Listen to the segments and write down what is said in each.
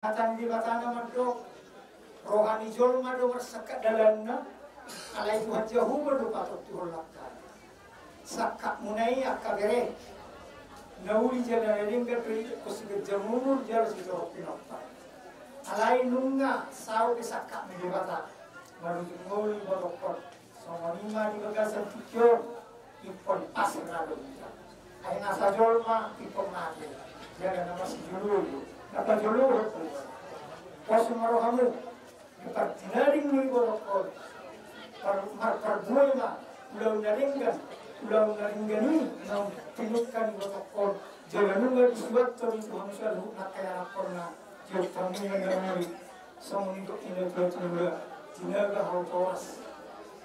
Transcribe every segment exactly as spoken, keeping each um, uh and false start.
Hata ni Debata na mandok, roha ni jolma do marsangkap dalanna, alai Tuhan Jahowa do patontuhon langkana. Sangkapmuna i angka bere, na uli jala na denggan do i, ingkon siganjang umur jala sitorop pinompar. Alai nunga saut be sangkap ni Debata, manutun ngolu ibotokkon. Songon i ma di bagasan tingki on, ingkon pasrah do hita. Ai nasa jolma ingkon mate, jala na masijolo do na pajolohon do. Pos ma rohamu, di partinading ni ibotokkon, par-, marparbue ma ulaon na denggan, ulaon na denggan i naung tinungka ni ibotokkon, jala nunga disuanhon i tu hamu saluhut nangkin anakkonna. Tiop hamu na muli, songon nidok ni natuatua, tinaga haut horas,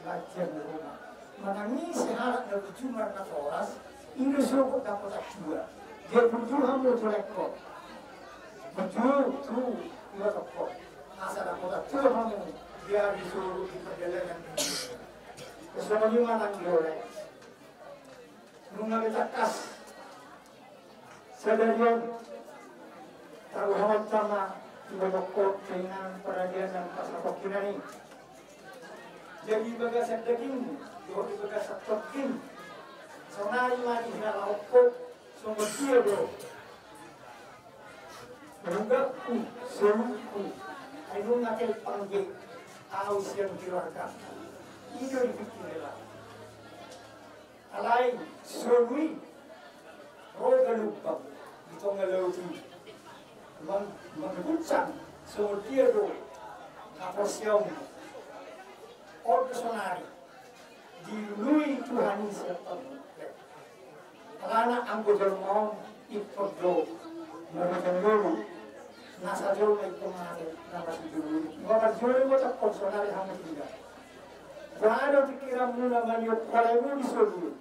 latihan rumah. Manang ise halak na burju marnatoras, i do sogot dapotan tua. Dia burju hamu tu lengkon. Burju tu ibotokkon. Asa dapotan tua hamu, dia di suruh di pardalanan. Songon i ma nang di ole. Nunga be tangkas sadari on, taruhononta ma tu ibotokkon keinginan paradianan pasatongkinan i. Jadi di bagasan daging dohot di bagasan tongging, saonari ma dihinalahonku, songon dia do rugangku, soluku. Ai nunga telpang be au sian keluarga. I do dipikiri laho. Alai solu i ro galumbang di tonga laut i, mang-, mangguncang songon dia do haporseaonmu. On do saonari dilului Tuhan i sian hamu. Alana anggo jolma on ingkon do marujung dulu. Nasa jolma ingkon mate, na masijolo i. Nunga marjolo ibotokkon, saonari hamu tinggal. Boha do pingkiranmuna maniop holaimu di solu i?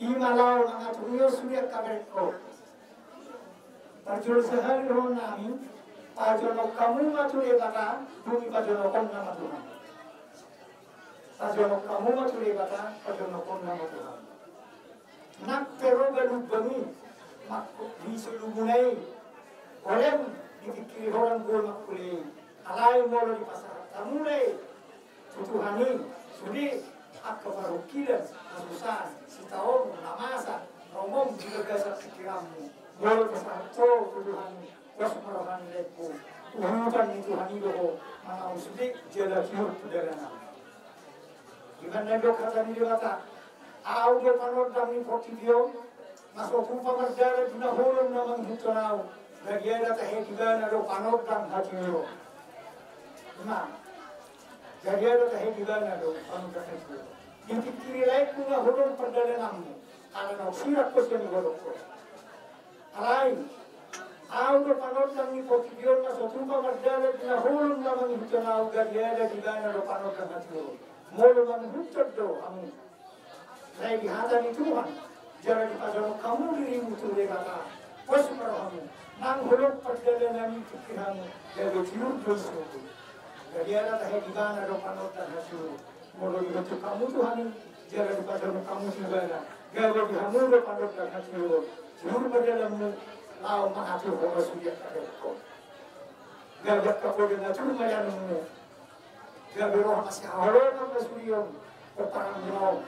I ma laho mangaturhon sude angka berengku. Parjolo sahali dohononnami, pajonok hamu ma tu Debata, dung i pajonokonna ma Tuhan. Pajonok hamu ma tu Debata, pajonokonna ma Tuhan. Nang pe ro galumbang i, mangko di solumuna i, holem dipingkiri holan do mangkule i. Alai molo dipasahat hamuna i tu Tuhan i, sude angka parungkilon, hasusaan, sitaonon, na masa, romom di bagasan pingkiranmu. Molo pasahat ho tu Tuhan i, pos ma roha ni laengku, urupan ni Tuhan i do ho, manang sude jala tiur tu dalanna. Di na mandok hata ni Debata, Ahu do panondang ni portibi on, na so tupa mardalan di na holom na mangihuthon Ahu, gariada tahe di ibana do panondang hatiuron. Ima, gariada tahe di ibana do panondang hatiuron. Dipingkiri laengku na holom pardalananmu, ala naung sirang ho sian godangku. Alai, Ahu do panondang ni portibi on, na so tupa mardalan di na holom na mangihuthon Ahu, gariada di ibana do panondang hatiuron. Molo mangihuthon do hamu, lae di hata ni Tuhan, jala dipajonok hamu dirimu tu Debata, pos ma rohamu, nang holom pardalanan i pingkiranmu, gabe tiur do i sogot. Gariada tahe di ibana do panondang hatiuron. Molo dibentuk hamu Tuhan i, jala dipajonok hamu tu ibana, gabe di hamu do panondang hatiuron. Tiur ma dalanmu laho mangaturhon sude angka berengku. Gabe angka poda na tiur ma dalanmu. Gabe roha masihaholongan ma sude on. Pomparanmuna on,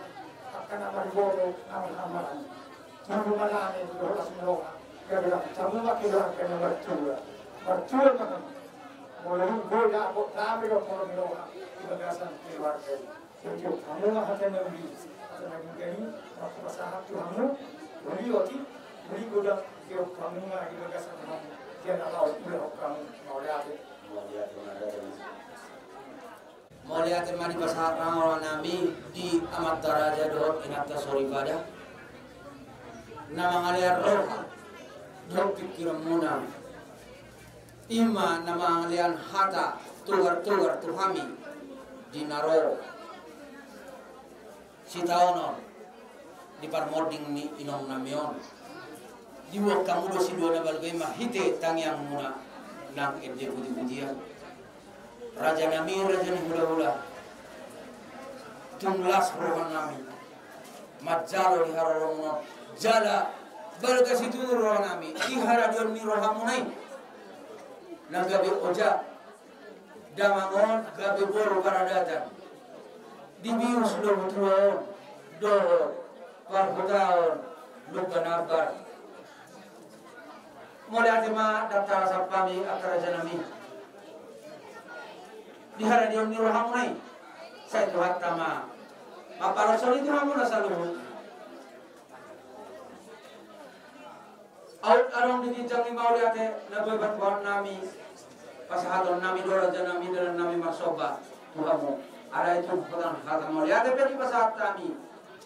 angka na mariboto na marhahamaranggi. Tolu ma dame dohot las ni roha. Gabe dapot hamu ma keluarga na martua. Martua ma hamu. Molo dung boi dapot dame dohot holong ni roha di bagasan keluarga i. Jadi hamu ma hata na uli, hata na denggan i, manghupasahat tu hamu, uli otik, uli godang, tiop hamu ma di bagasan hamu. Dia na laos uli hamu. Mauliate. Mauliate. Mauliate ma di pasahat rohanami di amanta raja dohot inanta soripada. Na mangalean roha dohot pingkiranmuna. Ima na mangalean hata togar-togar tu hami di na ro sitaonon di parmonding ni inongnami on. Diboan hamu do sidua na balga i marhite tangiangmuna nang ende putiputian. Rajanami, raja ni hulahula, tung las rohanami manjalo di haroromuna on, jala Balga situtu rohanami di haradeon ni rohamuna i, na gabe oja damang on, gabe boru paradatan di bius lobu tua on dohot parhutaon Lumban Ambar. Mauliate ma ndang tarasap hami angka rajanami di haradeon ni rohamuna i. Sai Tuhanta ma mampalosoli tu hamuna saluhutna. Aut adong di ginjang ni mauliate na boi pasahatonnami, pasahatonnami do rajanami, dalannami marsomba tu hamu. Alai tung hata, hata mauliate pe dipasahat hami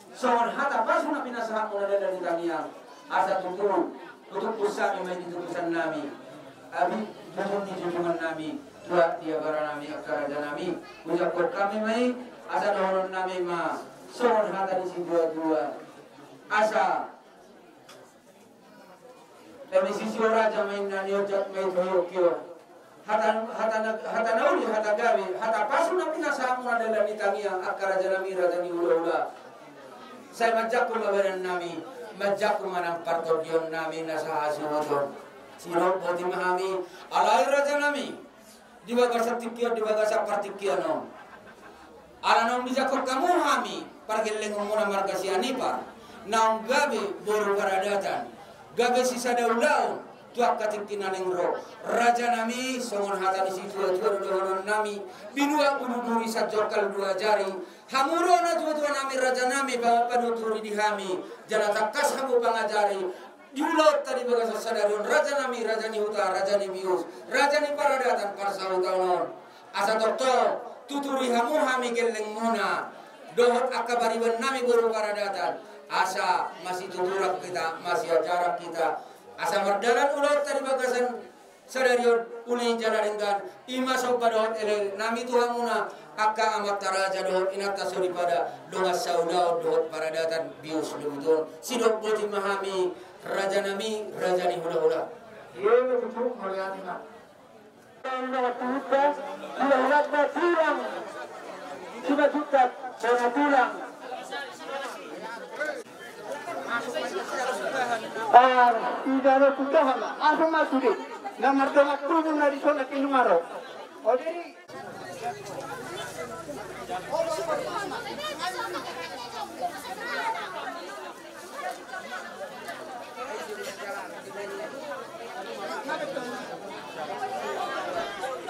songon hata pasu na pinasahatmuna dala ni tangiang, asa tutu, tutu husami ma i di tutusannami, abit jujung ni jujungannami, tuat di abaranami angka rajanami. Ujak hami ma i, asa dohononnami ma songon hata ni situa-tua, asa eme sisio raja ma inna, niojak ma i tu hiok-hiok. Hata, hata na, hata na uli, hata gabe, hata pasu na pinasahatmuna dala ni tangiang angka rajanami, raja ni hula-hula. Sai manjangkon ma badannami, manjangkon ma nang partondionnami na sahasuhuton. Sidok boti ma hami, alai rajanami, di bagasan tingki on, di bagasan partingkian on, ala naung dijangkon hamu hami pargellengonmuna marga Sianipar, naung gabe boru paradatan, gabe sisada ulaon tu angka tingki na naeng ro. Rajanami, songon hata ni situa-tua do dohononnami: Binuat bulu duri, sanjongkal dua jari. Hamu do natuatuanami, rajanami, pa-, panuturi di hami, jala tangkas hamu pangajari di ulaonta di bagasan sadari on, rajanami, raja ni huta, raja ni bius, raja ni paradatan parsahutaon on. Asa tongtong tuturi hamu hami gellengmuna dohot angka paribannami boru paradatan, asa masituturan hita, masiajaran hita, asa mardalan ulaonta di bagasan sadari on, uli jala denggan. I ma somba dohot elelenami tu hamuna angka amanta raja dohot inanta soripada, dongan saulaon dohot paradatan bius lobu tua on. Sidok boti ma hami, rajanami, raja ni hula-hula. Ia, betul, mauliate ma. Hula-hula, tulang, hula-hula, tulang. Sudah juta, bona tulang. Ah, ida ro tu toha ma, aso ma sude. Na mardongan tubu na di sona kinungaro. O, jadi.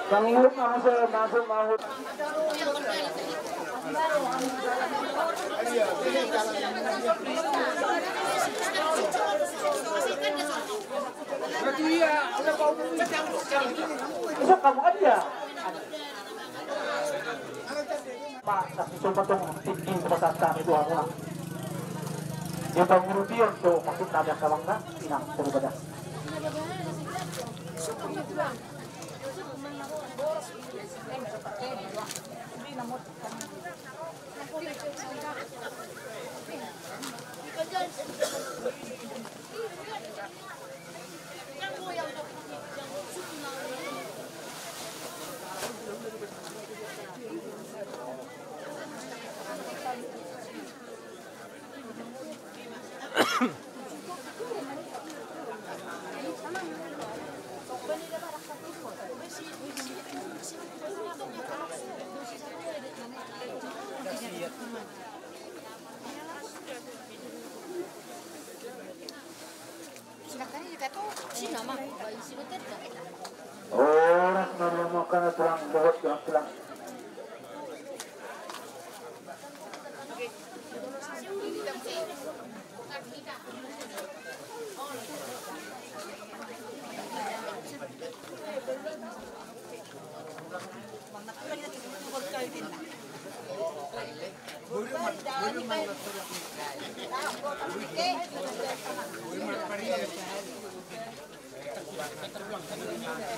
Bang Ihup, masuk, masuk, masuk. Masuk kamu aja. Pak, tapi coba dong, tinggi kepada kami dua orang. Dia bangun dia untuk masuk tadi ke bangga, inang, terus pada. Horas ma di hamu angka na tulang dohot tulang-tulang.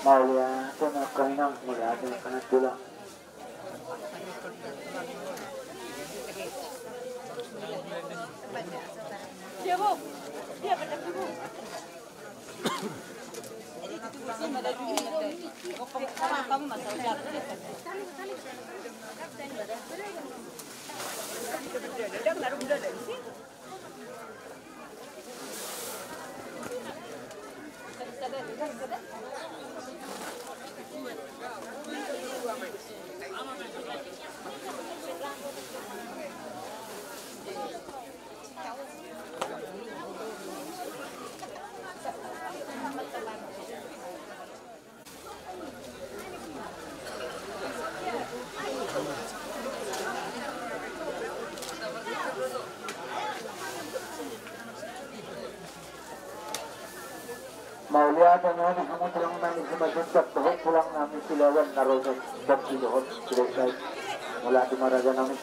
Mauliate ma, inang, mauliate ma, tulang. Mauliate ma di hamu tulang nami Simanjuntak, dohot tulang nami Silaban na ro sian Pongki dohot Silahisai. Mauliate ma raja nami.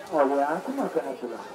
Oleh aku makan aku lah.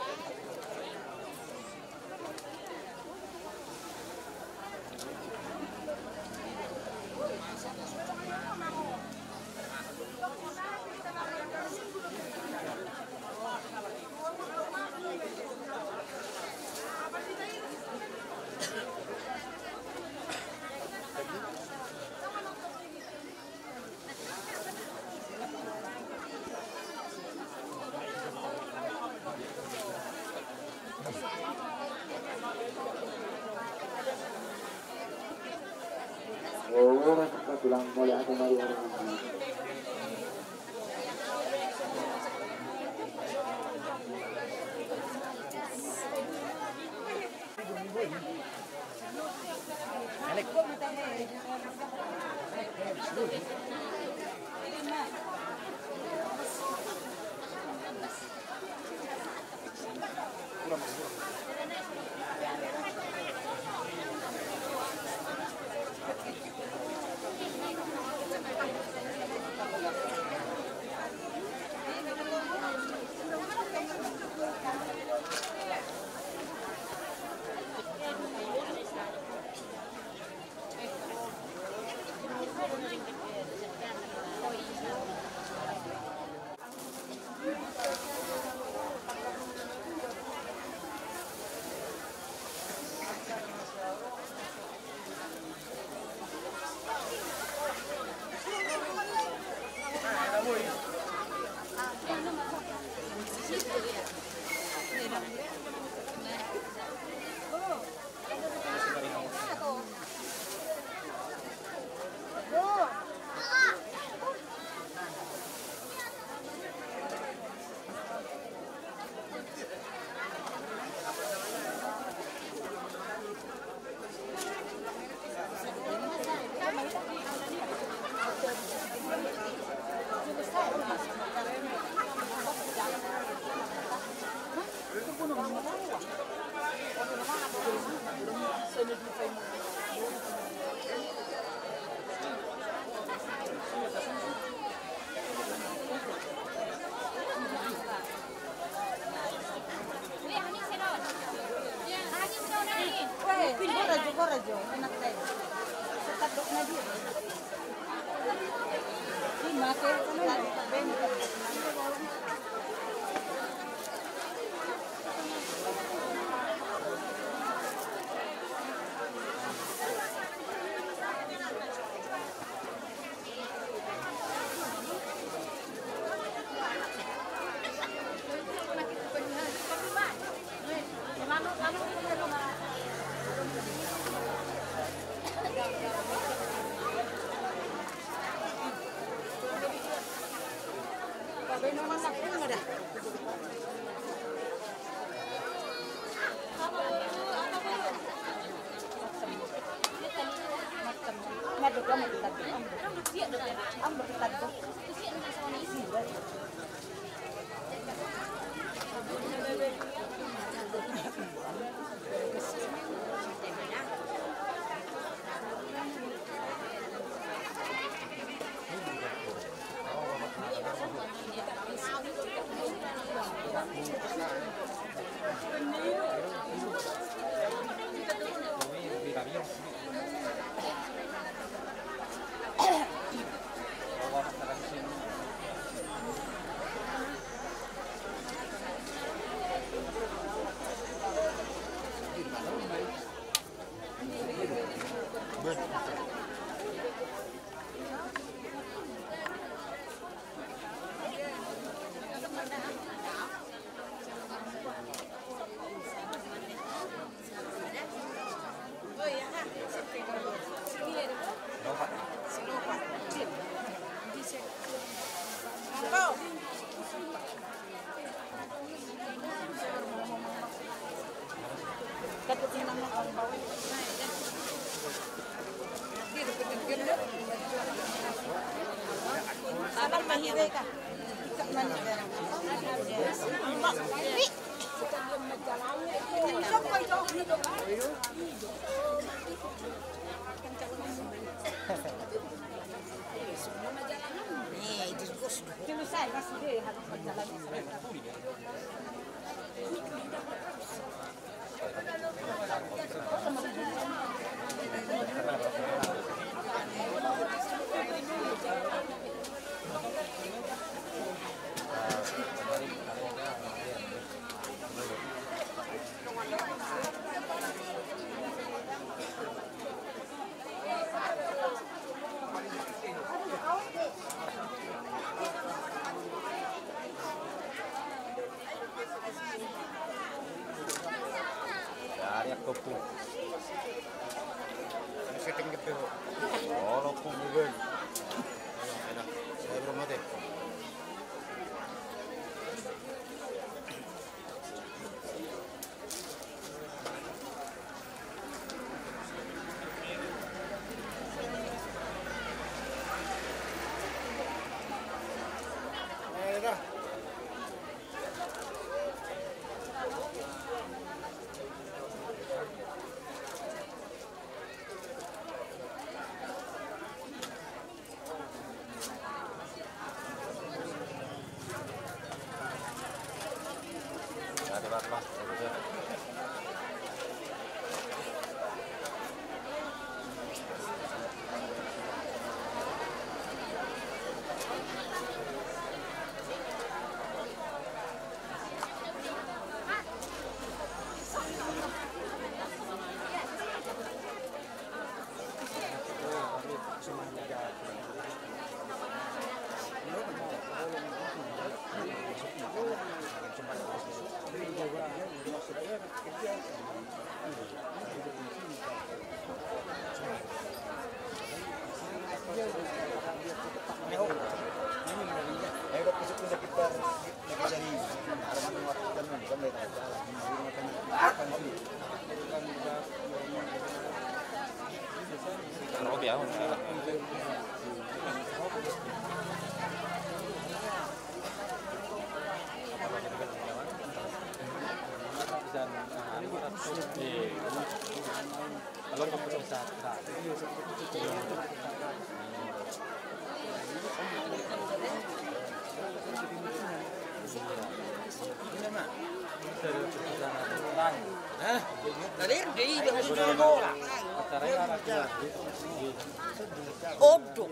Odo.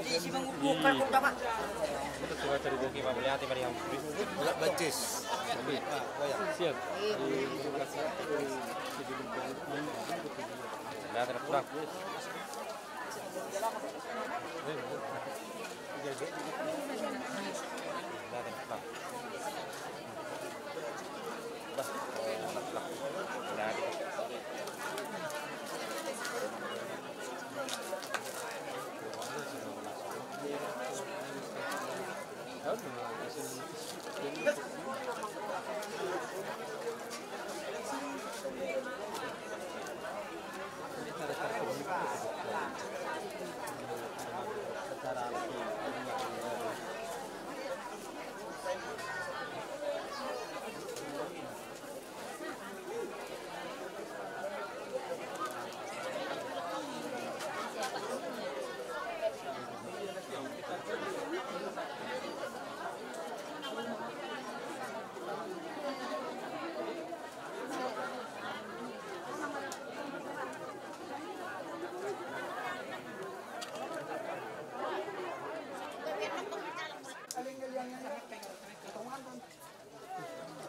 Di si mangurungkan kota, Pak. Kurang.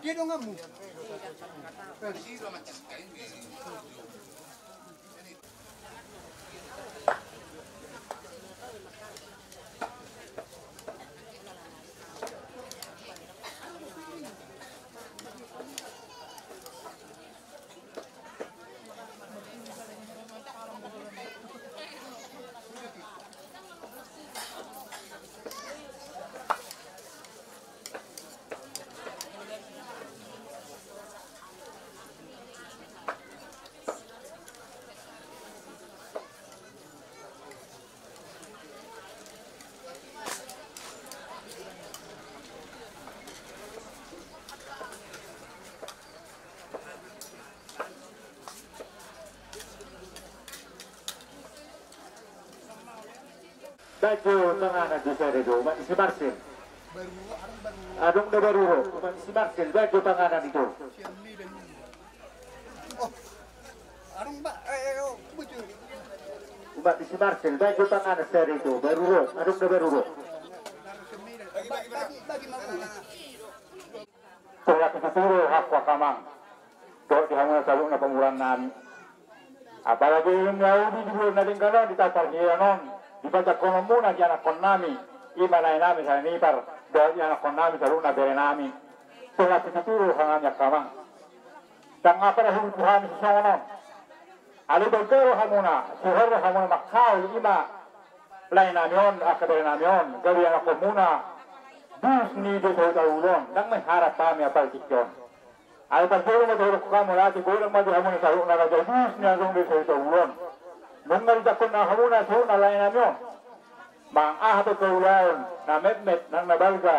Dia donganmu. Baen jo panganan di sadari on, umak ni si Marcel. Adong na baru ro, umak ni si Marcel, baen jo panganan i tu. Umak ni si Marcel, baen jo panganan sadari on, baru ro, adong na baru ro. Tung na pitutu do rohangku angka amang dohot di hamuna saluhutna pamoruon nami. Apalagi di ubi di bulan na denggan on, di taon parhilalaon on, di pajangkononmuna di anakkon nami, i ma lae nami sian ipar dohot di anakkon nami saluhutna bere nami. Tung na pitutu do roha nami angka amang. Ndang parhurung tu hami sisongon on. Alai balga do hamuna, sihol do hamuna mangkaol i ma lae nami on, angka bere nami on, gabe ianakkonmuna dus ni desa Hutaulon, ndang mengharap hami apala tingki on. Alai parjolo ma taudok hamu, alai godang ma di hamuna saluhutna raja dus ni adong desa Hutaulon. Nunga dijangkon hamuna saluhutna lae nami on. Manang aha pe ulaon na metmet nang na balga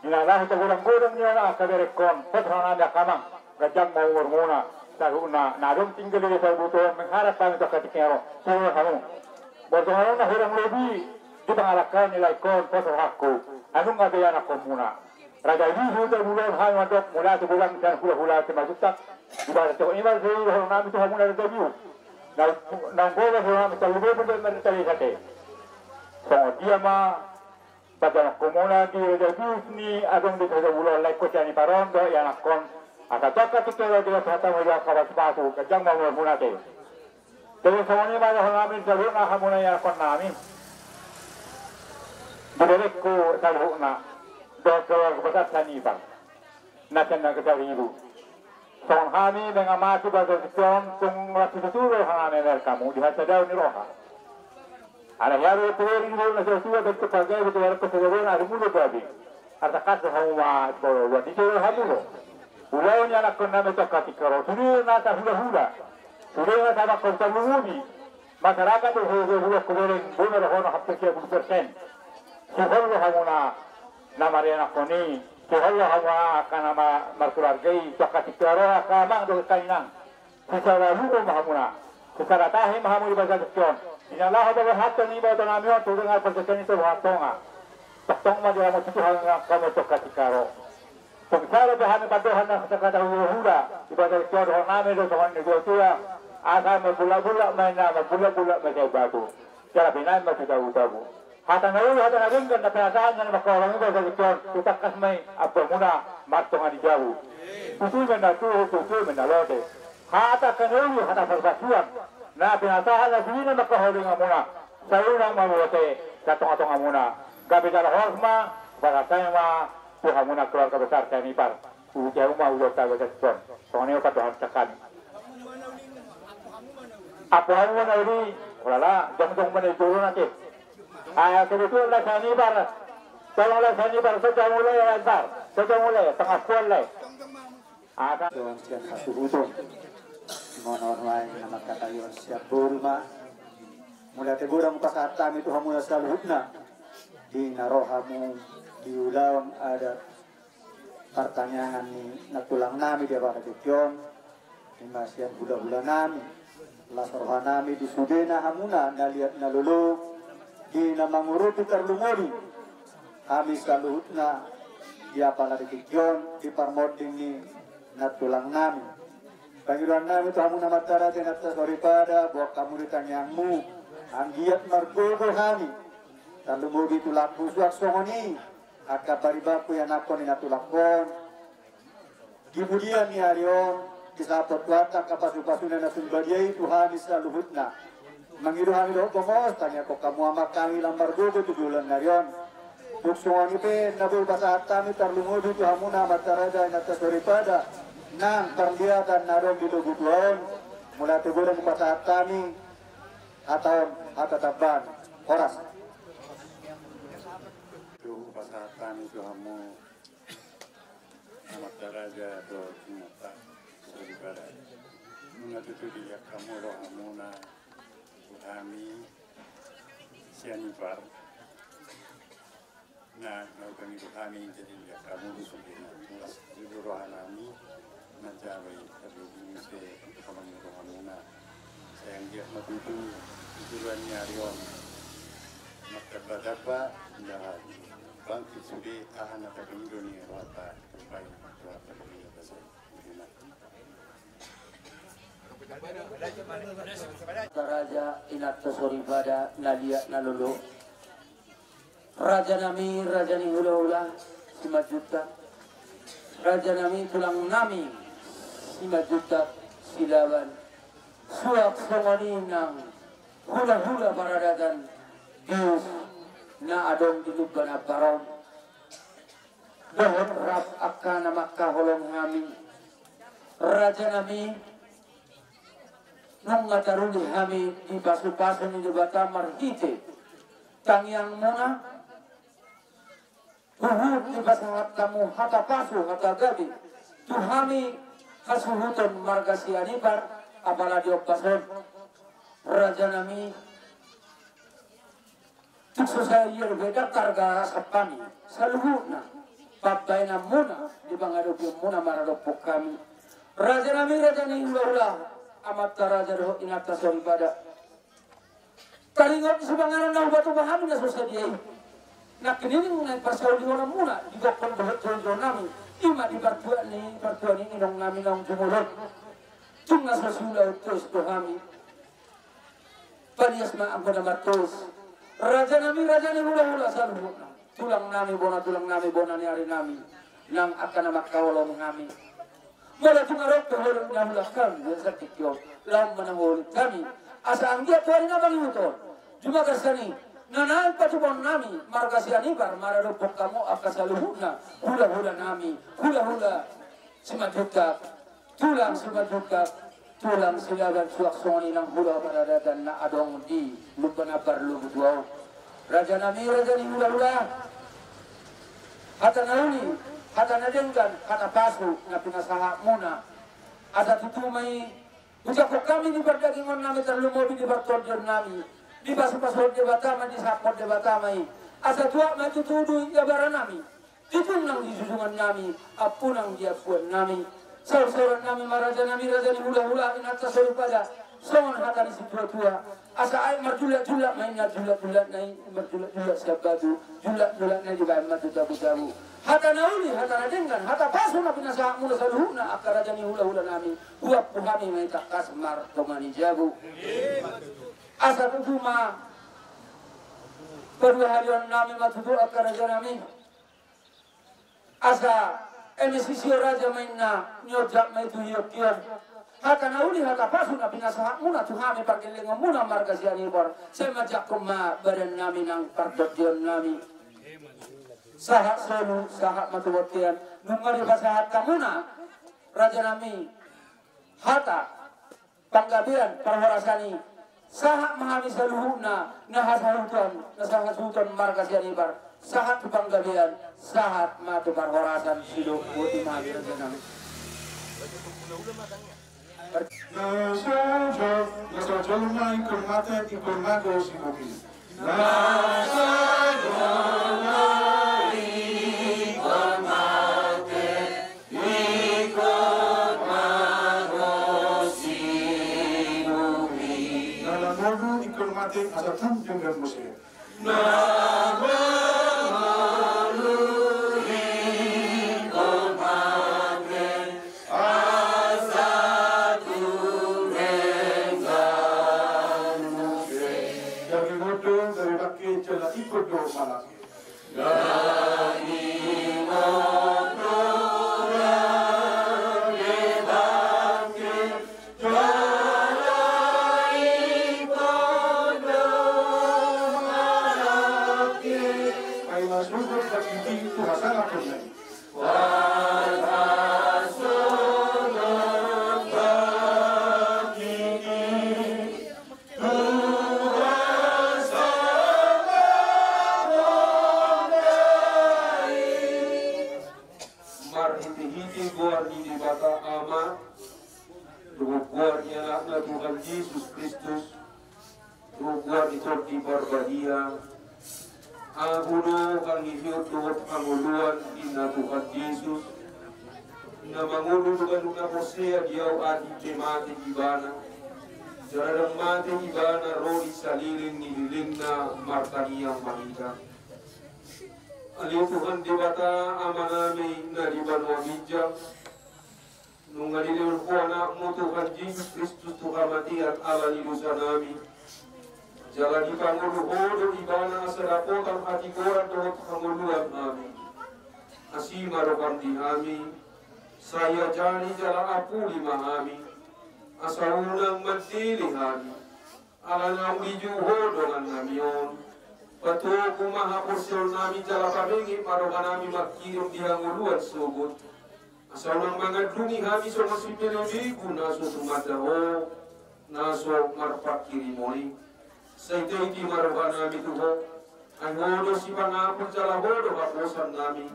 di na laho tagodang-godang ni on angka berengkon, pos roha nami angka amang, ganjang ma umurmuna saluhutna na adong tinggal di desa Buton, mengharap hami tu angka tingki on, sihol hamu. Borngin on na hurang lobi di pangalangka ni laengkon, pos rohangku, nunga gabe ianakkonmuna. Raja i di Hutaulon, hami mandok mauliate godang sian hula-hula simajutak. Di bagasan on i ma sai roha nami tu hamuna raja i. Na, na umgogo roha nami, tarlumobi pe marhite i ate. Songon dia ma pajangkononmuna di raja i dus ni adong desa Hutaulon, laengkon sian ipar on dohot ianakkon. Asa tu angka tingki on di hatamu di angka pasupasu, ganjang ma umurmuna ate. Jadi songon i ma roha nami saluhutna hamuna ianakkon nami. Di berengku saluhutna dohot keluarga besar sian ipar na sian Nagari Saribu. Songon hami mengamati bagasan tingki on, tung na pitutu do roha nami mamereng hamu di hasadaon ni roha. Alai hea do tutu di boru na satua, bentuk pagabe tu anak kesedaran ari mulu gabe. Arta kas do hamu ma di boru, di soro hamu do. Ulaon ni anakkon nami tu angka tingki on, sude na tarhula-hula, sude na tarlumobi. Masyarakat do hurang, hurang, hurang, bona rohana hampir tiga puluh persen. Sihol do hamuna na marianakkon i, sihol do hamuna angka na ma-, markeluarga i, tu angka tingki on ro angka amang dohot angka inang. Sisada lumo ma hamuna, sisada tahi ma hamu di bagasan tingki on. Di na laho bagas hata ni iboto nami on tu dongan partingkian i tu Luhut Tonga. Tongtong ma diramoti Tuhan hamu tongka singkaro. Tung sada pe hami pandohan na sangkatahon hulahula, di bagasan tingki on dohononnami do songon ni dua tua, asa mambulakbulak ma inna, mambulakbulak ma sian batu. Jala pinangan ma tu tabo-tabo. Hata na uli, hata na denggan na pinasahat na mangkaholongi bagasan tingki on, tu tangkas ma i ampuanmuna martonga ni jabu. Tutu ma inna tuhu, tutu ma inna lote. Hata angka na uli, hata parpasupasu na pinasahat na sude na mangkaholongi hamuna, sai unang ma bote sian tongatongamuna. Gabe jala horas ma, pasahat hami ma tu hamuna keluarga besar Sianipar. Uli hamu ma ulaonta bagasan tingki on. Songon i ma pandohan sian hami. Ampuanmu ma na uli, ulala, jongjong ma na di jolo na te. Ai kebetulan lae Sianipar. Tolong lae Sianipar, saja mulai lae, ntar. Saja mulai, tengah puan lae. Asa. Dohot sian hasuhuton. Molo naeng na mangkatai on sian boru ma. Mauliate godang pasahat hami tu hamuna saluhutna. Di na ro hamu di ulaon adat partangiangan ni nantulang nami di apala tingki on. Ima sian hulahula nami. Las roha nami di sudena hamuna na liat na lolo. Di na mangurupi tarlumobi hami saluhutna di apala tingki on, di parmonding ni nantulang nami. Pangidoan nami tu hamuna amanta raja inanta soripada, boan hamu di tangiangmu, anggiat margogo hami. Tarlumobi tulangku suang songon i, angka paribanku ianakhon ni nantulangkon. Di mudian ni ari on, disahapon Tuhanta angka pasupasuna na sun badia i tu hami saluhutna. Mangido hami dohot gomos, tangiangkon hamu amang hami lam margogo tu joloan ni ari on. Tung songon i pe na boi pasahat hami tarlumobi tu hamuna amanta raja inanta soripada, nang parliatan na adong di Lobutua on. Mauliate godang pasahat hami, hata on, hata tambahan. Horas. Tung pasahat hami tu hamu amanta raja dohot inanta soripada. Nunga tutu diliat hamu rohamuna tu hami Sianipar. Na, na upangido hami, jadi diliat hamu do sudena. Las do roha nami, na jabai, tapi muse, upangido hamuna. Sai anggiat ma tutu, di joloan ni ari on. Martambatamba, indahan. Bangkit sude, aha na tapangido ni rohanta, tupai, rohanta pangido ta sai. Raja inanta soripada na liat na lolo. Raja nami, raja ni hulahula, Simanjuntak. Raja nami, tulang nami, Simanjuntak, Silaban. Suang songon i nang hulahula paradaton Pius na adong di Lumban Ampar on. Dohot rap angka na mangkaholongi hami. Raja nami, nunga taruli hami di pasupasu ni Debata marhite tangiangmuna. Huhut dipasahat hamu hata pasu, hata gabe tu hami hasuhuton marga Sianipar, apala di ombas on. Raja nami, tung so sadia dope ndang targa sap hami saluhutna pambahenanmuna di pangadopionmuna maradophon hami. Raja nami, raja ni hulahula, amanta raja dohot inanta soripada. Taringot ni sipanganon na hupatupa hami na so sadia i. Nangkining na parsaulihononmuna di gokhon dohot jolojolo nami. Ima di partua ni, partua ni inong nami naung jumolo. Tung na so siulaon tusi do hami. Palias ma anggo na martusi. Raja nami, raja ni hulahula saluhutna. Tulang nami, bona tulang nami, bona ni ari nami. Nang angka na mangkaholongi hami. Molo tung adong pe holan na hulahula hami, biasa tingki on. Laho manangoli hami. Asa anggiat tu ari na mangihut on. Juma garsani. Na naeng patupaon nami. Marga Sianipar, maradophon hamu angka saluhutna. Hulahula nami. Hulahula. Simanjuntak. Tulang Simanjuntak, tulang Silaban, suang songon i nang hulahula paradaton na adong di Lumban Ampar Lobutua on. Raja nami, raja ni hulahula, hata na uli, hata na denggan, hata pasu na pinasahatmuna. Asa tutu ma i hujangkon hami di pardagingon nami, tarlumobi di partondion nami, dipasupasuhon Debata ma, disahaphon Debata ma i. Asa tuat ma i tutu di abara nami. Tutu nang di jujungan nami, ampu nang di ampuan nami. Saursaur nami ma, raja nami, raja ni hulahula, inanta soripada. Songon hata ni situatua, asa aek marjulak-julak ma inna, julak-julak na i, marjulak-julak sian batu, julak-julak na i dibaen ma tu jabu-jabu. Hata na uli, hata na denggan, hata pasu na pinasahatmuna saluhutna angka raja ni hula-hula nami, huampu hami ma i tangkas martonga ni jabu. Asa tutu ma paduahalion nami ma tutu angka raja nami. Asa eme sisio raja ma inna, nionjak ma i tu hiok-hiok. Hata na uli, hata pasu na pinasahatmuna tu hami pargellengonmuna marga Sianipar, sai manjangkon ma badan nami nang partondion nami. Sahat solu, sahat ma tu bontean. Nunga dipasahat hamuna raja nami hata panggabean parhorasan i, sahat ma hami saluhutna na hasuhuton, na sahasuhuton marga Sianipar, sahat tu panggabean, sahat ma tu parhorasan. Sidok boti ma hami raja nami. Na sajo, na sajo ma ingkon mate, ingkon mago si bumi. Na sajo ma ingkon mate, ingkon mago si bumi. Na na ngolu ingkon mate asa tung denggan muse. Na na ngolu ingkon mate asa tung denggan muse. Daging oto dari bangke jala ingkon do manang. Marhite-hite goar ni Debata Ama, dohot goar ni Anakna Tuhan Jesus Kristus, dohot goar ni Tondi Parbadia, ahu do hangoluan dohot hangoluan ninna Tuhan Jesus, na mangolu tu ganup na porsea di Ahu, ate mate ibana, jala ndang mate ibana ro di saleleng ni lelengna. Martangiang ma hita. Ale Tuhan Debata Amanami na di banua ginjang, nunga dilehon Ho Anakmu Tuhan Jesus Kristus tu hamatean ala ni dosanami, jala dipangolu Ho do ibana asa dapotan hatigoran dohot hangoluan hami. Asi ma roham di hami, sai ajari jala apuli ma hami, asa unang mandele hami. Ala naung dijou Ho dongannami on, patogu ma haporseaonnami jala pabenget ma rohanami mangkirim di hangoluan sogot, asa unang mangandungi hami songon sipelebegu na so tumanda Ho, na so marpangkirimon i. Sai titi ma rohanami tu Ho, ai Ho do sipangapul jala Ho do haposannami.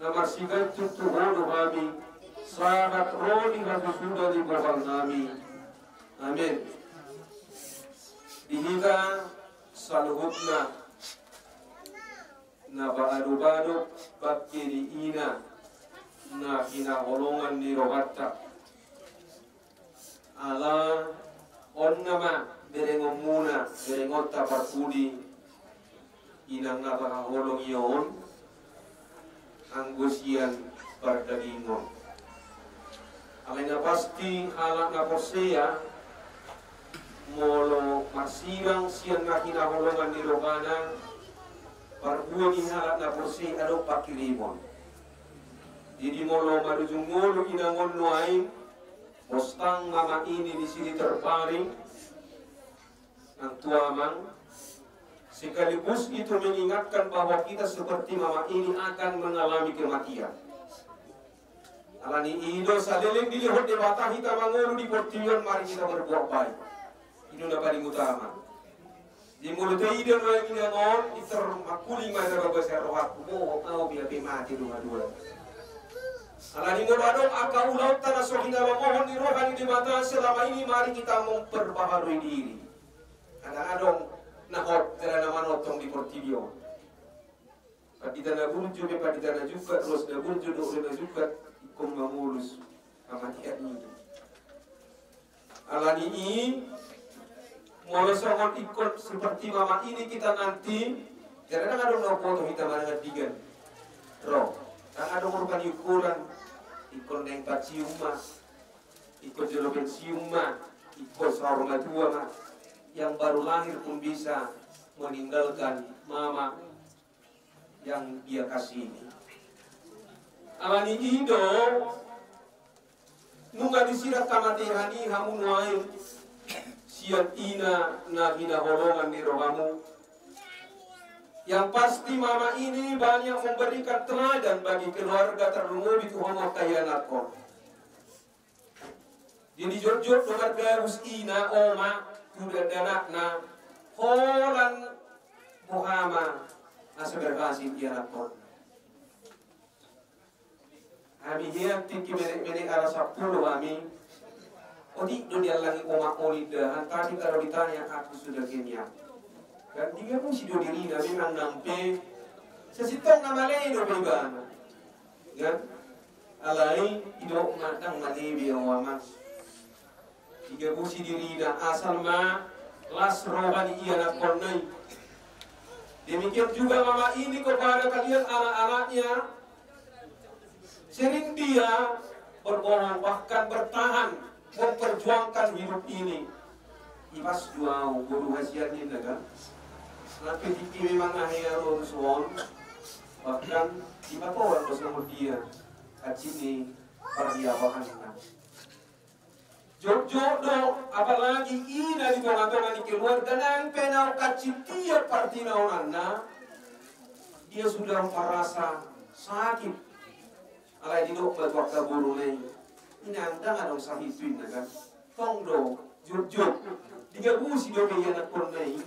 Na marsigantut tu Ho do hami, sahat ro di hasusuda ni bohalnami. Amen. Di hita saluhutna na paadop-adop bangke ni ina na hinaholongan ni rohanta. Ala on nama berengonmuna, berengonta parpudi, inang na tahaholongi on, anggo sian pardagingon. Alai na pasti halak na porsea, molo marsirang sian na hinaholongan ni rohana, parbue ni halak na porsea adong pangkirimon. Jadi molo marujung ngolu inang on nuaeng, Bostang mama ini di sini terparing, nang tu amang, sekaligus itu mengingatkan bahwa kita seperti mama ini akan mengalami kematian. Alani i do saleleng dilehon Debata hita mangolu di portibi on, mari kita berbuat baik. Ini na paling utama. Di molo taida nuaeng inang on, intor mangkuling ma na bagas rohangku, bohong au, be mate do nga dua. Alani molo adong angka ulaonta na so hinalomohon ni roha ni Debata selama ini, mari kita memperbaharui diri. Kadang adong na hot jala na manongtong di portibi on. Pandita na burju pe pandita na jungkat, ruas na burju dohot na jungkat, ingkon mangolus hamatean i. Alani i, molo songon ingkon seperti mama ini kita nanti, jadi ndang adong na umboto hita manang andigan ro, ndang adong rupani ukuran. Ingkon naeng pacium ma, ingkon jolo pensiun ma, ingkon saur matua ma, yang baru lahir pun bisa meninggalkan mama yang dia kasihi. Alani i do, nunga disirat hamatean i hamu nuaeng sian ina na hinaholongan ni rohamu. Yang pasti mama ini banyak memberikan teladan bagi keluarga, terlebih tu hamu angka ianakhon. Jadi jotjot do margabus ina, oma, tu dakdanakna, holan boha ma asa berhasil ianakhon. Hami hian tingki menek-menek ala sampulu hami. Otik do diallangi oma on indahan, tapi kalau ditanya aku sudah kenyang. Kan digabusi do dirina memang nang pe sasintongna male do pe ibana. Kan? Alai didok ma ndang male be au amang. Digabusi dirina asal ma las roha ni ianakhonna i. Demikian juga mama ini kepada kalian anak-anaknya, sering dia berbohong, bahkan bertahan memperjuangkan hidup ini. Ipas do au boru hasian ninna kan. Nang pe tingki memang na hea ro tu son, bahkan dipatoran do songon dia hansit ni parniabahanna. Jotjot do, apalagi ina di tonga-tonga ni keluarga nang pe naung hansit ia partinaonanna, dia sudah merasa sakit. Alai didok ma tu angka boruna i, inang, ndang adong sahit tu inna kan. Tong do, jotjot digabusi do be ianakhonna i.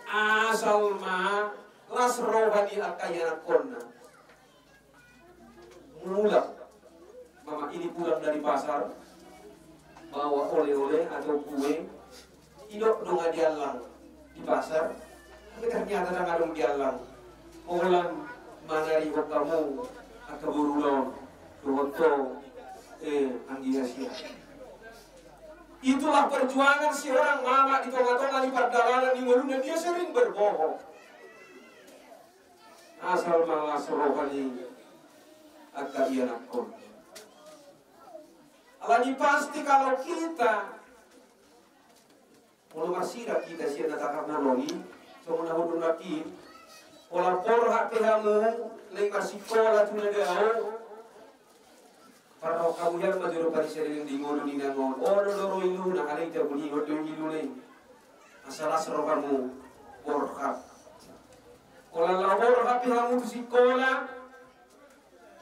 Asal ma las roha ni angka ianakhonna. Mulak mama ini pulang dari pasar, bawa oleh-oleh atau kue. Didok do nga diallang di pasar, tapi ternyata ndang adong diallang. Holan manarihon hamu angka boruna on dohot ho, eh, anggia sia. Itulah perjuangan seorang mama di tonga-tonga ni pardalanan ni ngoluna, dia sering berbohong. Asal ma las roha ni angka ianakhon. Alani pasti kalau kita, molo marsirat hita sian na tahaholongi, songon na hudok nangkin, pola borhat pe hamu, naeng marsikola tu na dao, parrohahon ma jolo panisadarion di ngolu ni inang on. Olo do ro iluna, alai tabunihon do iluna i. Asa las rohamu borhat. Olo laho borhat pe hamu tu sikola,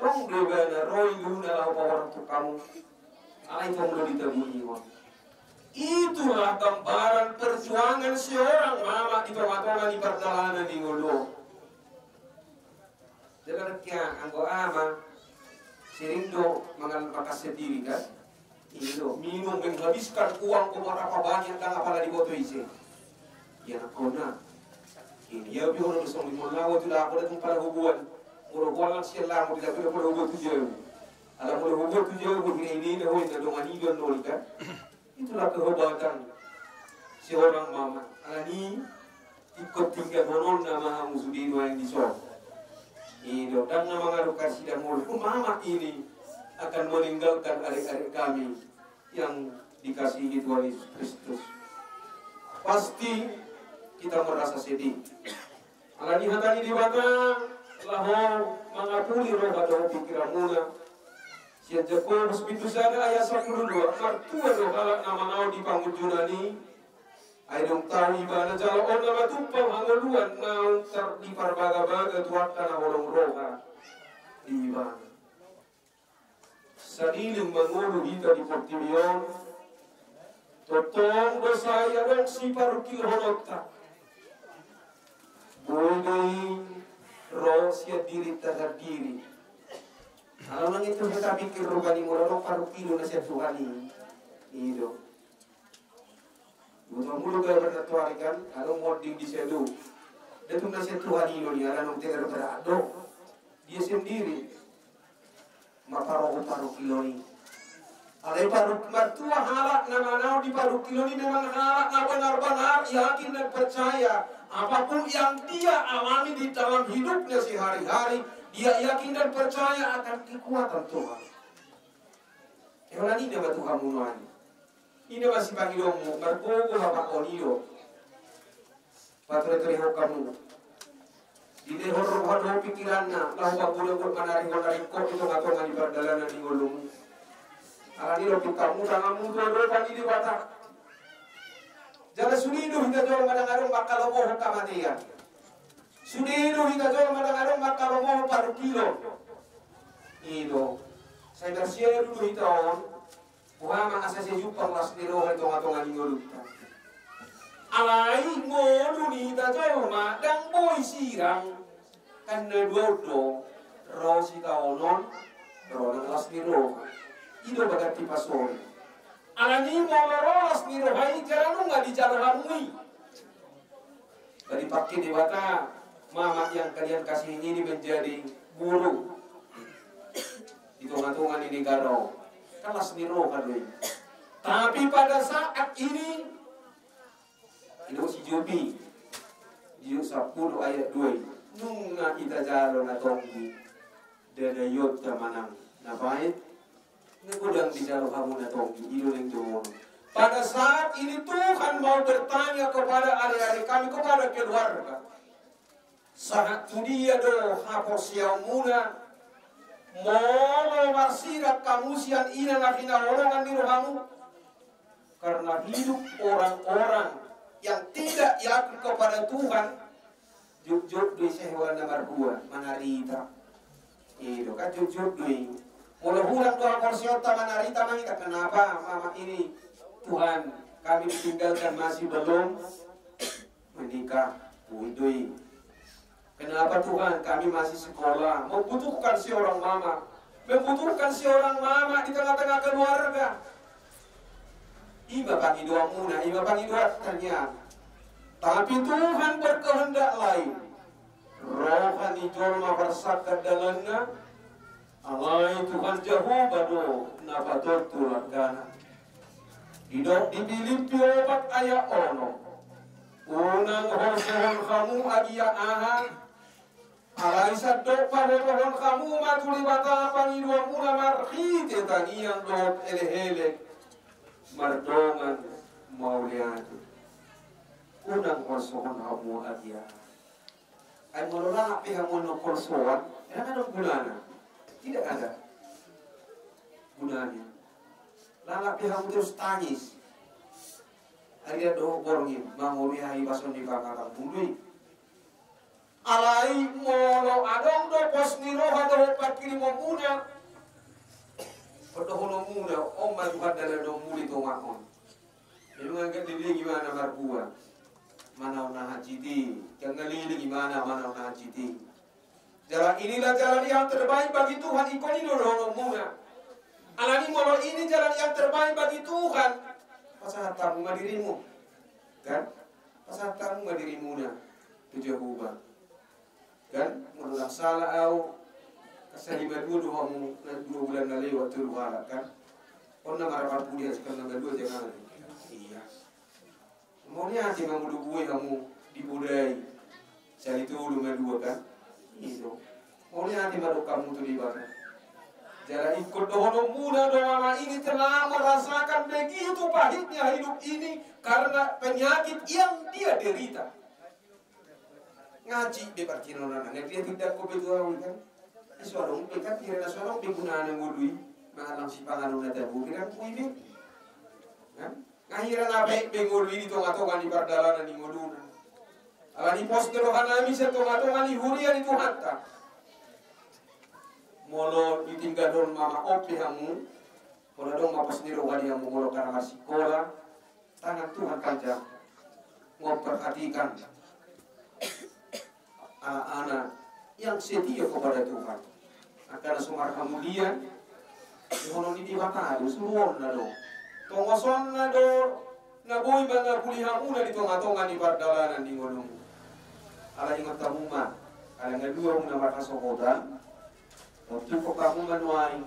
tong do ibana ro iluna laho paborhat tu hamu. Alai tong do ditabunihon. Itulah gambaran perjuangan seorang mama di tonga-tonga ni pardalanan ni ngolu on. Jala dengke anggo ama sering do mangan makan sendiri kan. I do, minum, menghabiskan uang beberapa banyak ndang apala diboto ise. Ianakhonna. Ini ia pe hono do songon i, molo lao tu dapot, tung pala hubuan. Molo hubuan lang sian lango, di dapot pala hubuan tu jauh. Ala molo hubuan tu jauh, hina ini na hoi na dongan i do annon i kan. Itulah kehebatan seorang mama. Alani ingkon tinggalhononna ma hamu sude nuaeng dison. I do, ndang na mangaruhkan sida molo mama ini akan meninggalkan adik-adik kami yang dikasihi Tuhan Yesus Kristus. Pasti kita merasa sedih. Alani hata ni Debata, laho mangapuli roha dohot pingkiranmuna. Sian Jakobus bindu sada ayat sampulu dua, martua do halak na manaon di pangunjunan i, ai dung tau ibana jaloonna ma tumpal hangoluan naung tar-, diparbagabaga tu angka na holong roha di ibana. Saleleng mangolu hita di portibi on, tongtong do sai adong siparungkilhononta. Boi do i ro sian dirinta sandiri. Ala nang itu hita pikir rupani molo adong parungkilon na sian Tuhan i. I do. Boto hamu do gabe na tuari kan, adong monding di sia do. Datung na sian Tuhan i do, ala naung tega do, berat do. Dia sendiri. Maparohon parungkilon i. Alai paruk-, martua halak na manaon di parungkilon i memang halak na benar-benar yakin dan percaya, apapun yang dia alami di dalam hidupnya sehari-hari, dia yakin dan percaya akan kekuatan Tuhan. Eo, na ninna ma tu hamu nuaeng. Ninna ma sipangidoonmu, margogo hape on i do. Pature-turehon hamu. Dilehon roha dohot pikiranna, laho panggodanggodan manarihon na ringkot di tonga-tonga ni pardalanan ni ngolum. Alani i do pintamu, tanganmu tu adopan ni Debata. Jala sude do hita jolma na adong mangkalomohon hamatean. Sude do hita jolma na adong mangkalomohon parungkilon. I do. Sai marsiadu do hita on. Boha ma asa sai jumpang las ni roha di tonga-tonga ni ngolunta. Alai ngolu ni hita jolma ndang boi sirang. Kan na dua on do, ro sitaonon, ro nang las ni roha. I do bagas ni pasori. Alani molo ro las ni roha i jala nunga dijalo hamu i. Jadi pakke Debata, mama yang kalian kasihi ini menjadi guru di tonga-tonga ni negara on. Kan las ni roha do i. Tapi pada saat ini, i do si Job i, di Job sampulu ayat dua i. Nunga hita jalo na tonggi. Dadaionta manang na baen, na godang dijalo hamu na tonggi, i do naeng dohonon. Pada saat ini Tuhan mau bertanya kepada adik-adik kami, kepada keluarga. Sahat tu dia do haporseaonmuna, molo marsirang hamu sian i na hinaholongan ni rohamu? Karena hidup orang-orang yang tidak yakin kepada Tuhan, jotjot do i sai holan na marhua, manarita. I do kan, jotjot do i. Molo hurang do haporseaonta, manarita ma hita, kenapa mama ini, Tuhan, kami ditinggalkan masih belum menikah. Boi do i. Kenapa Tuhan, kami masih sekolah, membutuhkan seorang mama, membutuhkan seorang mama di tengah-tengah keluarga. I ma pangidoanmuna, i ma pangidoanta nian. Tapi Tuhan berkehendak lain. Roha ni jolma parsangkap dalanna, alai Tuhan Jahowa do na patontu langkana. Didok di Pilippi opat ayat onom. Unang holsohon hamu agia aha, alai sandok pabotohon hamu ma tu Debata pangidoanmuna marhite tangiang dohot elek-elek mardongan mauliate. Unang holsohon hamu agia aha. Ai molo lalap pe hamu on holsoan, ndang adong gunana. Tidak ada gunanya. Lalap pe hamu terus tangis. Ari dohot borngin mangolu i, ai bason ni pangkatang bulu i. Alai molo adong do pos ni roha dohot pangkirimonmuna, dohononmuna, on ma Tuhan dalanonmu di tonga on. Memang angka dileleng imana marhua, manaon na hansit i, jala leleng imana manaon na hansit i. Jalan inilah jalan yang terbaik bagi Tuhan, ingkon i do dohononmuna. Alani molo ini jalan yang terbaik bagi Tuhan, pasahat hamu ma dirimu. Kan? Pasahat hamu ma dirimuna tu Jahowa. Kan? Molo ndang sala au, kan salima dua do hamu, na dua bulan na lewat tolu halak, kan? On na marapar pudi hasikon na dua jangan. Iya. Mauliate ma molo boi hamu dipodai. Sali tolu ma dua, kan? I do. Mauliate ma dok hamu tu Debata. Jala ingkon dohononmuna do mama ini telah merasakan begitu pahitnya hidup ini karena penyakit yang dia derita. Ngaji be parcinona na dia tidak ko be tu au, kan? Suarong be, kan, hira na suarong be gunana ngolu i, mangallang sipanganon na tabo, hira ngkui be. Kan? Nga hira na baen be ngolu i di tonga-tonga ni pardalanan ni ngoluna. Alani pos ni rohanami sian tonga-tonga ni huria ni Tuhanta. Molo ditinggalhon mama on pe hamu, molo adong ma pos ni roha di hamu, molo hera marsikola, tangan Tuhan panjang, memperhatikan anak-anak yang setia kepada Tuhan. Angka na so marhamulian, dohonon ni Debata do, suruonna do, tongosonna do, na boi mangapuli hamuna di tonga-tonga ni pardalanan ni ngolum. Alai ingot hamu ma, ala nga dua muna marhasohotan, tontu hamu ma nuaeng,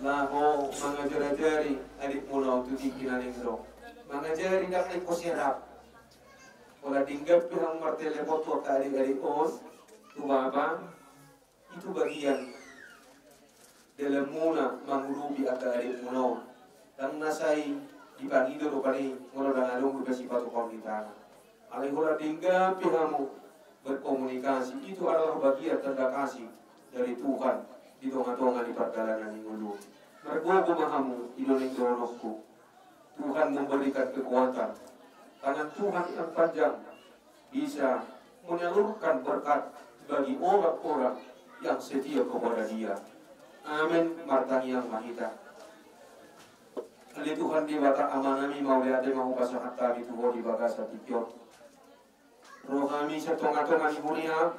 Laho mangajari-ajari adikmuna on tu tingki na naeng ro. Mangajari ndang naeng ho serap. Holan denggan pe hamu martelepon tu angka adik-adik on, tu bapa, i tu bagian dalanmuna mangurupi angka adikmuna on. Ndang na sai dipangido do pade i molo ndang adong dope sipatupaon ni tangan. Alai holan denggan pe hamu berkomunikasi, itu adalah bagian tanda kasih dari Tuhan di tonga-tonga ni pardalanan ni ngolu. Margogo ma hamu, i do naeng dohononku. Tuhan memberikan kekuatan. Tangan Tuhan yang panjang bisa menyalurkan berkat bagi orang-orang yang setia kepada Dia. Amin. Martangiang ma hita. Ale Tuhan Debata Amanami, mauliate ma hupasahat hami tu Ho di bagasan tingki on. Ro hami sian tonga-tonga ni huriaM,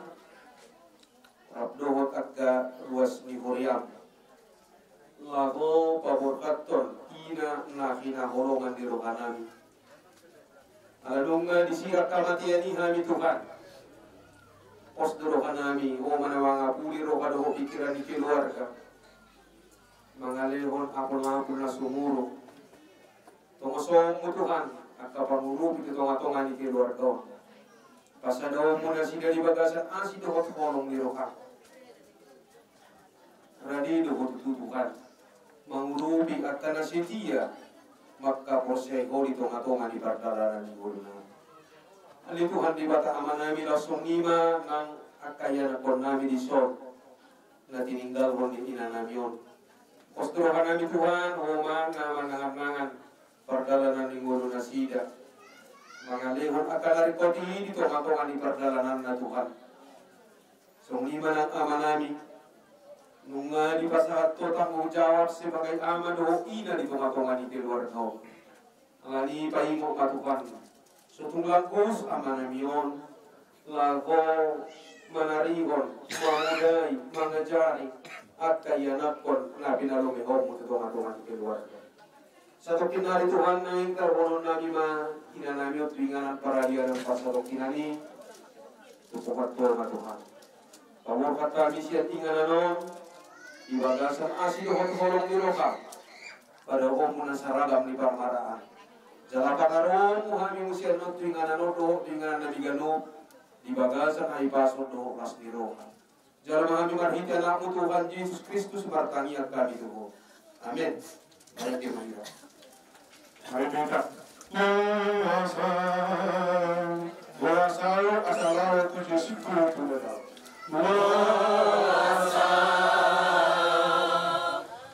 rap dohot angka ruas ni huriaM, laho paborhathon ina na hinaholongan ni rohanami. Ala nunga disirang hamatean i hami Tuhan, pos do rohanami, Ho ma na mangapuli roha dohot pikiran ni keluarga, mangalehon apul-apul na sumurung. Tongosonmu Tuhan angka pangurupi di tonga-tonga ni keluarga on. Pasadaonmu nasida di bagasan asi dohot holong ni rohaM. Rade do Ho tutu Tuhan mangurupi angka na setia mangkaporseai Ho di tonga-tonga ni pardalanan ni ngolunami. Ale Tuhan Debata Amanami, laos songon i ma nang angka ianakkonnami dison na tininggalhon ni inanami on. Pos do rohanami Tuhan, Ho ma na manangan-nangan pardalanan ni ngolunasida, mangalehon angka na ringkot i di tonga-tonga ni pardalananna Tuhan. Songon i ma nang amanami, nunga dipasahat Ho tanggung jawab sebagai ama dohot ina di tonga-tonga ni keluarga on. Alani i paingot ma Tuhan, so tung langkus amanami on, laho manarihon, mangodai, mangajari angka ianakkon na pinalomeonmu tu tonga-tonga ni keluarga. Satongkin nari Tuhan, naeng taruhononnami ma inanami on tu inganan paradianan parsatongkinan i, tu pongkap Ho ma Tuhan. Paborhat hami sian inganan on, di bagasan asi dohot holong ni rohaM, padaoonmu na saragam ni parmaraan. Jala pataruhonmu hami muse annon tu inganan on dohot tu inganan nami ganup, di bagasan hahipason dohot las ni roha. Jalo ma hami marhite AnakMu Tuhan Jesus Kristus martangiang hami tu Ho. Amen. Marende ma hita. Marende ma hita. Asa, asa, asa laho tu Jesus Kristus. Asa,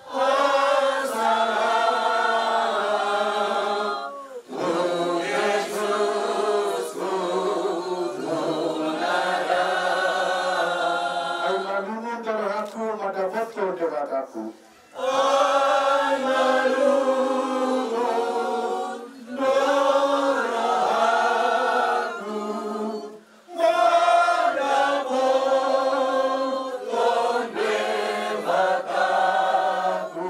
asa laho tu Jesus Kristus. Ai malungun do rohangku mandapothon Debatangku. Ai malungun do rohangku mandapothon Debatangku.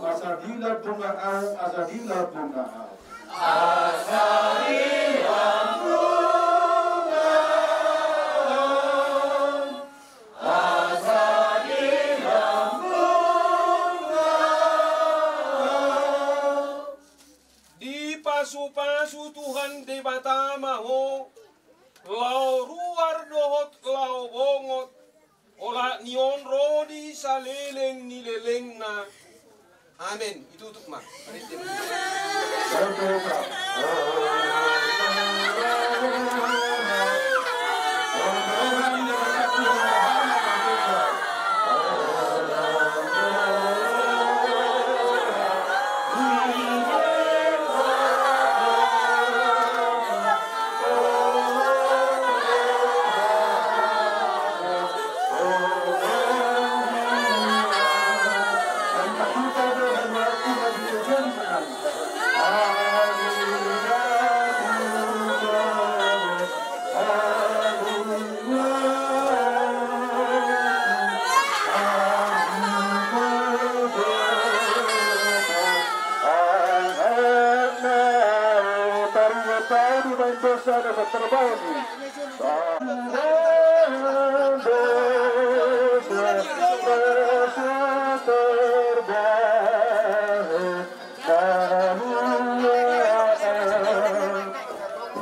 Asa dilambung ma ahu, asa dilambung ma ahu. Asa dilambung ma ahu. Asa dilambung ma ahu. Dipasu-pasu Tuhan Debata ma ho, laho ruar dohot laho bongot, olat ni on ro di saleleng ni lelengna. Amen. Ditutup ma.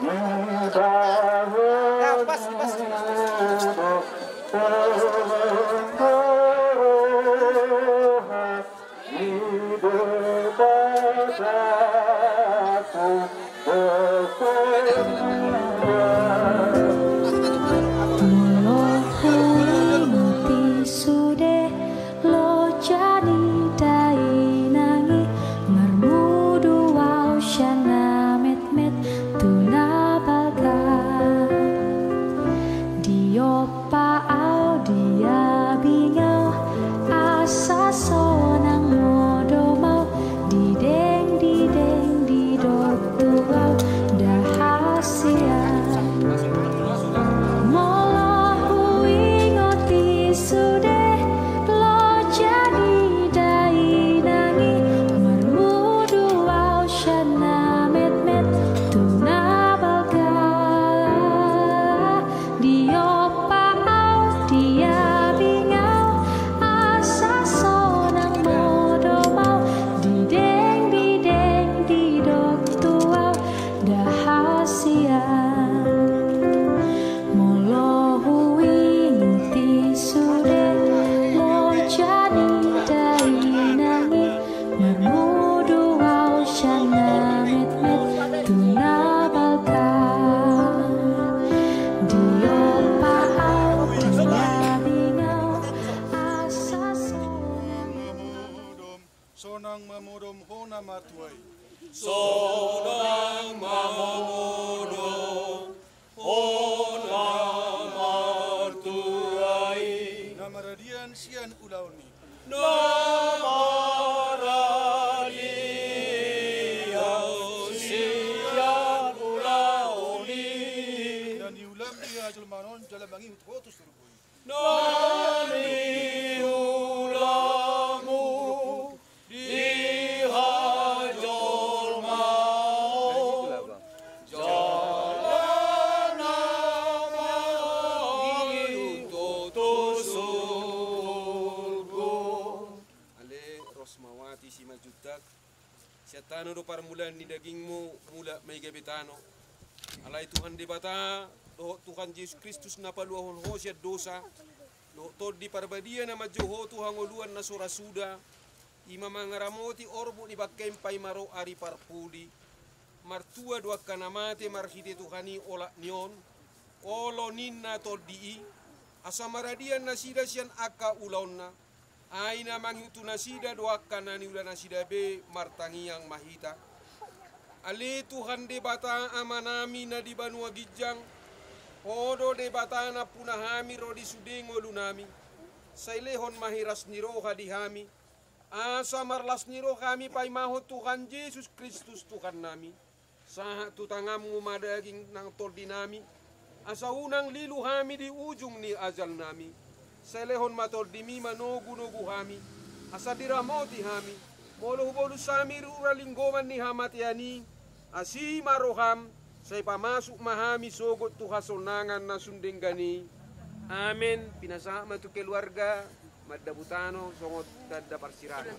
Molo huingot i sude loja ni dainang i, marmudu au sian na metmet tu na balga. Diompa au, diabing au, asa sonang modom au, dideng, dideng, didok tu au, nda hasian. Molo huingot i sude loja ni dainang i, marmudu au sian na metmet tu na balga. Diompa au, diabing au, asa sonang modom au, dideng, dideng, didok tu au, nda hasian. Molo huingot i sude loja ni dainang i, marmudu au sian na metmet tu na balga. Diompa au, diabing au, asa sonang. Sonang ma modom ho na martua i. Sonang ma modom ho na martua i. Na maradian sian ulaon i. Na maradian sian ulaon i. Na niulam di hajolmaon on jala mangihut ho tu surgo i. Na niulam di hajolmaon jala na mangihut ho tu surgo. Ale Rosmawati Simanjuntak, sian tano do parmulaan ni dagingmu, mulak ma i gabe tano. Alai Tuhan Debata dohot Tuhan Jesus Kristus na paluahon ho sian dosa, dohot Tondi Parbadia na manjou ho tu hangoluan na so ra suda, i ma mangaramoti orbuk ni bangkei paima ro ari parpudi. Martua do angka na mate marhite Tuhan i olat ni on, olo ninna Tondi i, asa maradian nasida sian angka ulaonna. Ai na mangihut tu nasida do angka na niula nasida be. Martangiang ma hita. Ale Tuhan Debata Amanami na di banua ginjang, Ho do Debata nampuna hami ro di sude ngolunami. Sai lehon ma hiras ni roha di hami, asa marlas ni roha hami paimahon Tuhan Jesus Kristus Tuhannami. Sahat tu tanganmu ma daging nang tondinami, asa unang lilu hami di ujung ni ajalnami. Sai lehon ma tondimi manogunogu hami, asa diramoti hami, molo hubolus hami di rura linggoman ni hamatean i. Asi ma roham, sai pamasuk ma hami sogot tu hasonangan na sun denggan i. Amen. Pinasahat ma tu keluarga. Mandabu tano songon tanda parsirahan.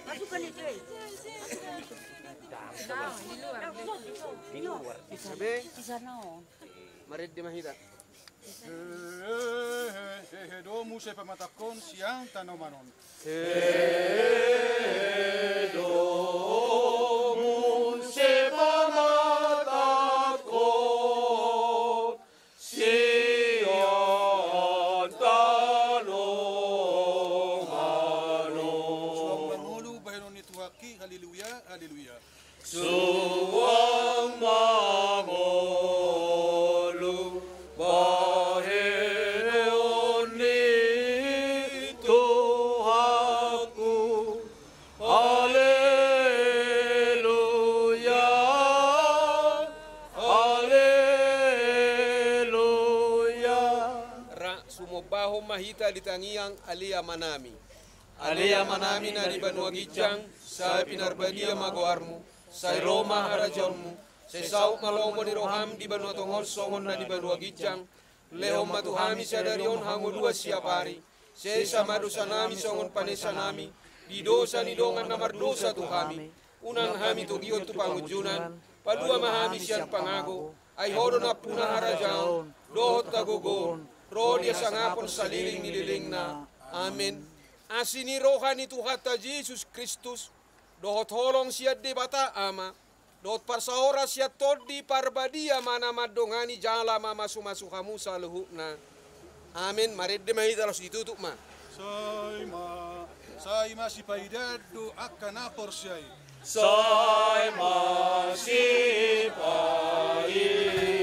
Masukkan itu, eh. Nah, di luar. Di luar. Di sana. Di sana, oh. Marende ma hita. Hehe, domu sai pamatangkon sian tanoman on. Hehe, domu sai pamatangkon sian tanoman on. Suang mangolu bahenon ni Tuhanki, haleluya, haleluya. Suang mangolu bahenon ni Tuhanku, haleluya. Ombahon ma hita di tangiang Ale Amanami. Ale Amanami na di banua ginjang, sai pinarbadia ma goarmu, sai ro ma harajaonmu, sai saut ma lomo ni roham di banua tonga on songon na di banua ginjang. Lehon ma tu hami sadari on hangoluan siapari. Sesa ma dosanami songon panesanami di dosa ni dongan na mardosa tu hami. Unang hami togihon tu pangunjunan, palua ma hami sian pangago. Ai Ho do nampuna harajaon dohot hagogoon ro di hasangapon saleleng ni lelengna. Amen. Asi ni roha ni Tuhanta Jesus Kristus, dohot holong sian Debata Ama, dohot parsaoran sian Tondi Parbadia ma na mandongani jala mamasumasu hamu saluhutna. Amen. Marende ma hita laos ditutup ma. Sai ma, sai ma sipaidaan do angka na porsea i. Sai ma sipaidaan.